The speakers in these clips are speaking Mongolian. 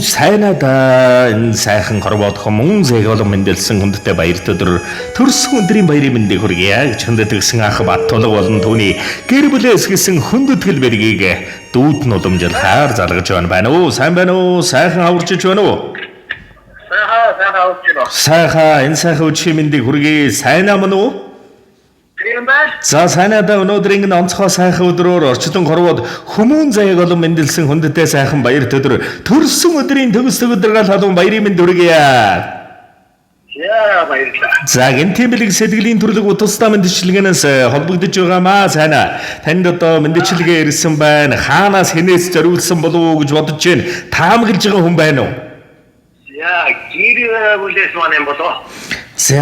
Сайнада энэ сайхан хорвоодхон мөн зэголон мэндэлсэн хүндтэй баяр өдөр төрсөн өдрийн баярын мэндийг хүргье гэж хүндэтгсэн ах Баттулга болон түүний гэр бүлээс гэсэн хүндэтгэл бэргийг дүүд нь уламжлахаар залгаж байна байна уу? Сайн байна уу? Сайхан аварчиж байна уу? Сайхан сайхан авч байна. Сайхан энэ сайхан өдрийн мэндийг хүргье. Сайн аман уу? Тийм байна. За сайнада өнөөдрийн энэ онцгой сайхан өдрөөр орчлон хорвоод хүмүүн заяаг олон мэндэлсэн хүндтэй сайхан баяр өдөр төрсөн өдрийн төгс төгөдргал халуун баярын мэнд хүргье. Яа баярлалаа. За гэнтийн бэлэг сэтгэлийн төрлөг утастай мэндчилгээнээс холбогдож байгаамаа сайна. Танд одоо мэндчилгээ ирсэн байна. Хаанаас хэнээс зориулсан болов уу гэж бодож байна. Таамаглаж байгаа хүн байна уу? Яа гэр бүлээс маань юм болоо. За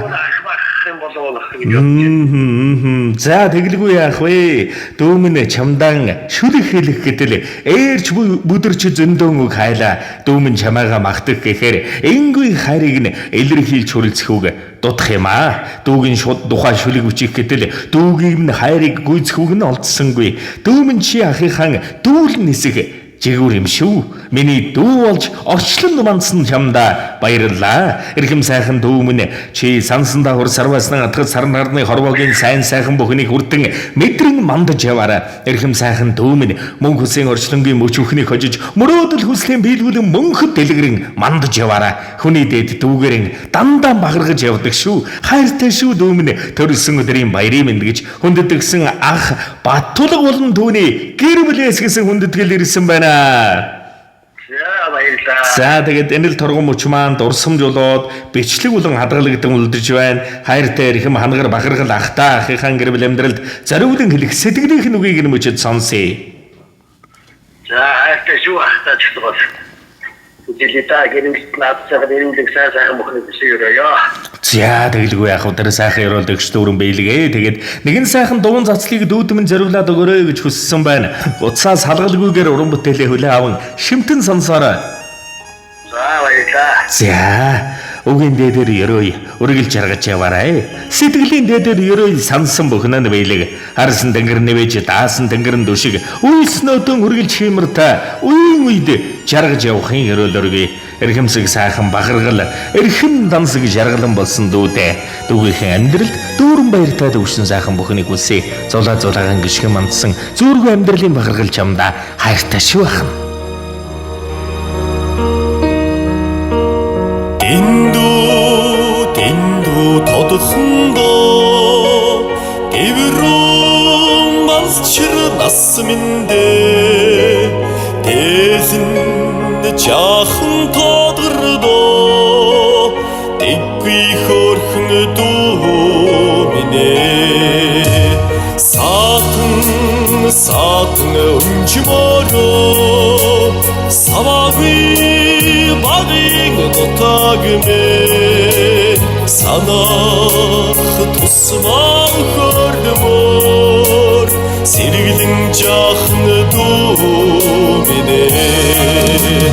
Ах бах юм болоо гэж бодож байна. Мм. За тэгэлгүй яах вэ? Дүүмэн чамдан шүлэг хэлэх гэтэл ээрч бүдэрч зөндөөн үг хайлаа. Дүүмэн чамайгаа махтах гэхээр энгүй хайрыг нь илэрхийлж хүрэлцэх үг дутах юм аа. Дүүгийн шууд тухай шүлэг үчих гэтэл дүүгийн нь хайрыг гүйцэх үг нь олдсонгүй. Дүүмэн чи ахынхаа дүүл нисэх жигүүр юм шүү. Миний дүү болж орчлон мандсан чамдаа баярлалаа. Эрхэм сайхан дүүмэн чи сансандаа хур сарваснан атгад сарн харны хорвоогийн сайн сайхан бүхнийг хүртэн мэдрэн мандаж яваарай. Эрхэм сайхан дүүмэн мөн хүсийн орчлонгийн мөч бүхнийг хожиж мөрөөдөл хүслийн биелүүлэн мөнхөд дэлгэрэн мандаж яваарай. Хүний дээд дүүгэрэн дандаа бахаргаж явдаг шүү. Хайртай шүү дүүмэн төрөлсөн өдрийн баярын мэнд гэж хүндэтгсэн ах Баттулга болон түүний гэр бүлээс гэсэн хүндэтгэл ирсэн байна. Яа баярлалаа. За тэгээд энэ л торгон мөч маань дурсамж болоод бичлэг болон хадгалагдан үлдэж байна. Хайртай эрхэм хангар бахархал ахтаа ахынхаа гэр бүл амьдралд зориулан хэлэх сэтгэлийнх нь үгийг нь мөчөд сонсъё. За хайртай шүү ахтаа ч гэсэн бол. Жилээ та гэрэлт наадсаар эрүүлэг сайн сайхан бүхнийг хүсье өрөөё. За тэгэлгүй яах вэ? Тэр сайхан ерөөл дэгч дүүрэн биелгээ. Тэгээд нэгэн сайхан дуун цацлыг дүүдмэн зориулаад өгөөрэй гэж хүссэн байна. Утсаа салгалгүйгээр уран бүтээлээ хүлээн аван шимтэн сонсоорой. За баярлалаа. За үгийн дээдэр ерөөй үргэлж жаргаж яваарай. Сэтгэлийн дээдэр ерөөй сансан бүхэн нь биелэг. Харсан тэнгэр нэвэж даасан тэнгэр нь дүшиг. Үйлснөөдөн үргэлж хиймэртэй үеийн үед жаргаж явахын ерөөл өргөе. Эрхэмсэг сайхан бахаргал, эрхэм дансаг жаргалан болсон дүүдээ. Дүүгийнхэн амьдралд дүүрэн баяртай төвшин сайхан бүхнийг хүсье. Зулаа зулаахан гიშгэн мандсан зүүргүй амьдралын бахаргал чамдаа хайртай шүү ахна. Дэндүү дэндүү тодхондоо Гэврүүн малчир нас миндээ Дээлэн жаахан тодгордоо Дэггүй хөөрхөн дүү минь ээ. Саатан саатан өнчмөрөө Саваагүй багын нутаг мэ санах тусмаа хөрдмөр сэргэлэн жаахан дүү минь ээ.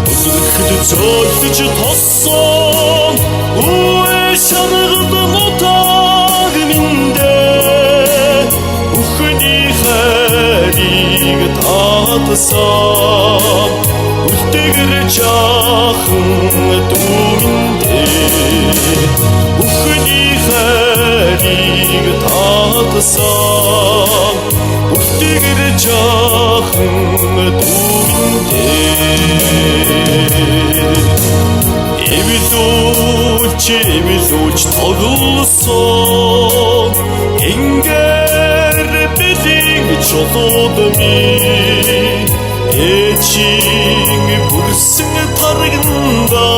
Өсөрхөд зөөлөж тоссон үе шаргал нутаг минь дээ бүхний хайрыг татсан үлдэгэр жаахан дүүмэндээ бүхний хайрыг татсан үлдэгэр жаахан дүүмэндээ Эвлүүлч эвлүүлч тоглосон Ингэр бэлэн чулууд минь Эчин бүрсэн тарганда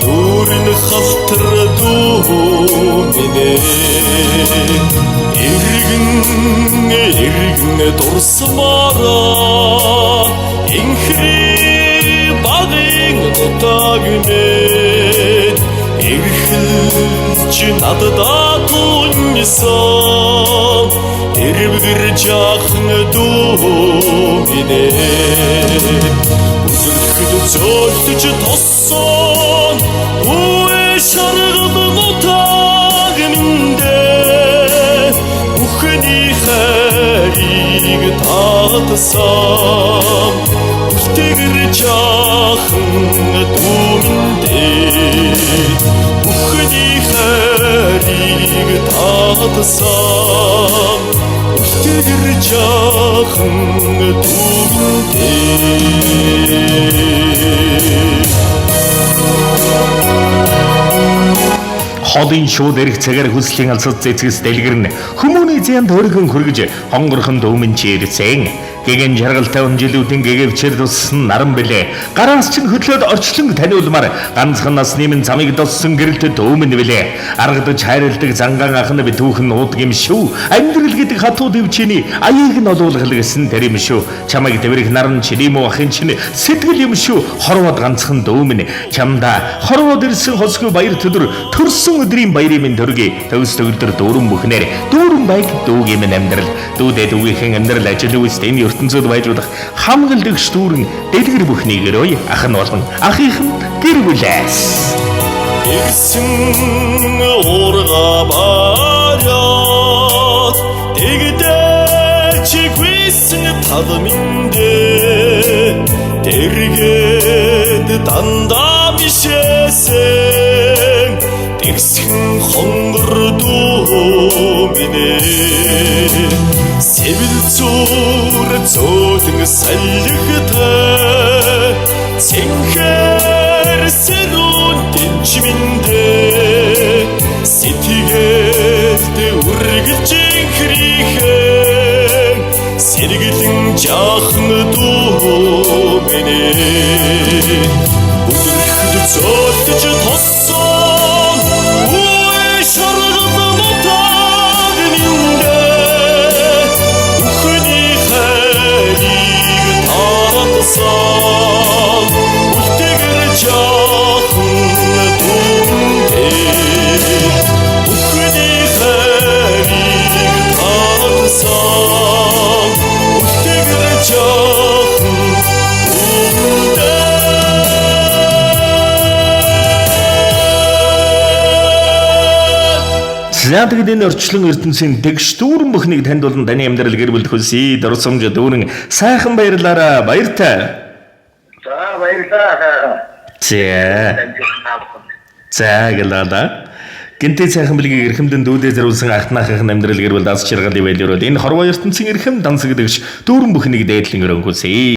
Нүрэн халтар дүү минь ээ. Эргэн эргэн дурсмаараа Инхри багын нутаг минь Эрхэлж надад түнсэн Тэрвэр жаахан дүү минь ээ. Үзэрхэд зөөлөж тоссон Үе шаргал нутаг минь дээ Бүхний хайрыг татсан Үлтгэр жаахан дүүмэндээ бүхний хайрыг татсан. Үлтгэр жаахан дүүмэндээ. Холын шууд эрэх цагаар хүслийн алсад цэцгэс дэлгэрнэ. Хүмүүний зян төргөн хөргөж хонгорхон дөөмөн чирсэн. Гэгэн жаргалтай өнжилүүдийн гэгэвчээр туссан наран бэлээ. Гараас чинь хөдлөөд орчлон таниулмаар ганцхан насны минь замыг доссон гэрэлт дөөмөн бэлээ. Аргадаж хайрладаг зангаан ах нь битүүхэн нуудаг юм шүү. Амьдрал гэдэг хатуу дэвчээний аяыг нь олуулгал гэсэн тэр юм шүү. Чамайг дэврэх наран чиний муу ахын чинь сэтгэл юм шүү. Хорвоод ганцхан дөөмөн чамдаа хорвоод ирсэн хосгүй баяр төдөр төрсөн өдрийн баярын минь төргий. Төгс төгөлдөр дүүрэн бүхнээр дүүрэн байг дүүгийн минь амьдрал дүүдээ дүүгийнхэн амьдрал ажил үйлс энэ ертөнцид байж болох хамгаалдагч дүүрэн дэлгэр бүхний гэрөө ах нь болон ахийнх нь гэр бүлээс. Ирсэн уурга бариад дэгдээ чигвэсэн тал миндээ дэргэд дандаа мишээсэн дэгсхэн хонгор дүү минь ээ. Сэвэл зүр зөөлөн салхитай цэнхэр сэрүүн дэнчмэндээ сэтгэлд үргэлж инхрихэн сэргэлэн жаахан дүү минь ээ. Өдөрхөд зөөлдөж тоссон үе шаргал нутаг миндээ бүхний хайрыг татсан. Үлтгэр жаахан дүүндээ бүхний хайрыг татсан. Үлтгэр жаахан дүүндээ. За тэгэд энэ орчлон ертөнцийн дэгш дүүрэн бүхнийг танд болон таны амьдрал гэр бүлд хүсье. Дурсамж дүүрэн сайхан баярлаараа баяртай. За баярлалаа. За. Дамжуулсан. За гэлээ. Гэнтэй сайхан бэлгийг эрхэмдэн дүүдээ зориулсан ахтнаахын амьдрал гэр бүл дас чиргал ивэлэрвэл энэ хорвоо ертөнцийн эрхэм дансагдагч дүүрэн бүхнийг дээдлэн өрөнгөсэй.